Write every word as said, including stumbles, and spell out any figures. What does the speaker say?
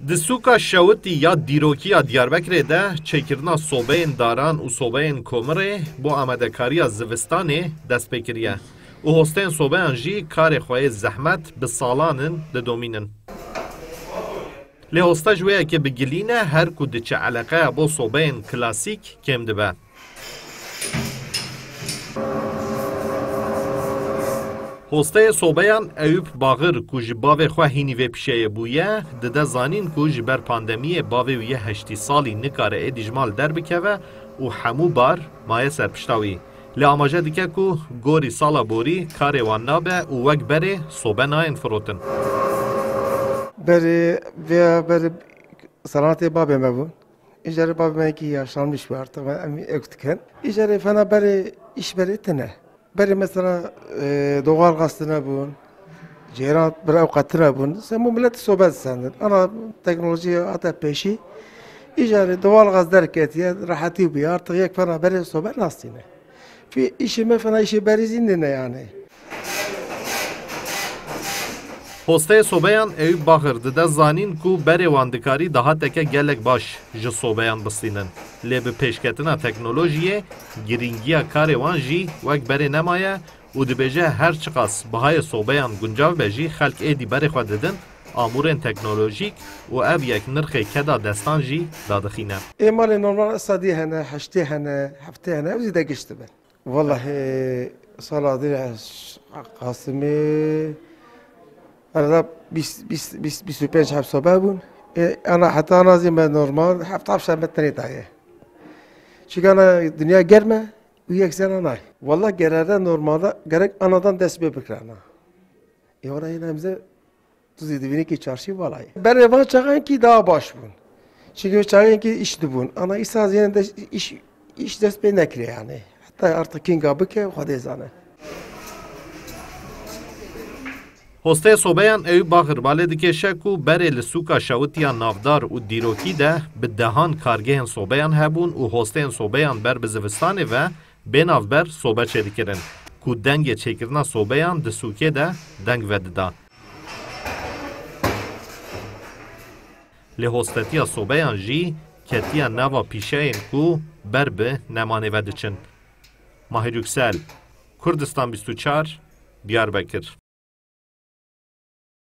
Di sûka şewitî ya dîrokî ya Diyarbekirê de çêkirina sobeyên daran û sobeyên komirê bo amadekariya zivistanê dest pê kiriye û hosteyên sobeyan jî karê xwe yê zehmet bi salan in didomînin. Lê hoste ji wê yekê bi gilî ne, her ku diçe eleqeya bo sobeyên klasîk kêm dibe. Hosteyê sobeyan Eyûp Baxir ku ji bavê xwe hînî vê pîşeyê bûye, dide zanîn ku ji ber pandemiyê bavê wî yê heştî salî nikare êdî ji mal derbikeve û hemû bar maye ser pişta wî. Lê amaje dike ku gorî sala borî karê wan nabe û wek berê sobe nayên firotin. Berê vê berê selanatê babê me bûn. Îcarê babê me yekî yaşlanmış bû artık, em ew dikin. Îcarê fena berê, iş berê tine. Berê mesela, e, doğal gaz tine bûn. Ceyran bir ew qetine bûn. Sen bu millet sobe sendin. Ana teknoloji hate peşî. Îcarê doğal gaz derketiye, rahatî bûye. Artık yek fena berê sobe nastîne. Fî-, îşê me fena îşê berî zî nîne yani. Hosteyê sobeyan Eyûp Baxir dide zanîn ku berê wan dikarî dahateke gelek baş ji sobeyan bistînin. Lê bi pêşketina teknolojiyê girîngiya karê wan jî wek berê nemaye û dibêje her çiqas bihayê sobeyan guncav be jî xelk êdî berê xwe didin amûrên teknolojîk û ev yek nirxê keda destan jî dadixîne. Ê malê normal esa dî hene, heştê hene, heftê hene, ew zî de giş dibe. Vallahi sala dî Qasimê herhalde bîst, bîst, bîst, bîst û pênc heb sobe bûn. E, ana heta ana zî me normal heft heft me tenê daye. Çünkü ana dünya germe, û yek zena nay. Vallahi gerere normalde gerek anadan dest pê bikirana. E, ora yine bize Tu zî dibînî ki çarşî vala ye. Berê van çaxan ki daha baş bûn. Çünkü çaxan ki iş dibûn. Ana îsa zî de iş, iş dest pê nekire yani. Hatta artık kinga bike Xwedê zane. Hosteyê sobeyan Eyûp Baxir balê dikêşe ku berê li sûka şewitiya navdar û dîrokî de bi dehan kargehên sobeyan hebûn û hosteyên sobeyan ber bi zivistanê ve bê navber sobe çêdikirin ku dengê çêkirina sobeyan di sûkê de deng vedida. Lê hostetiya sobeyan jî ketiye nava pîşeyên ku ber bi nemanê ve diçin. Mahir Yüksel, Kurdistan bîst û çar, Diyarbekir.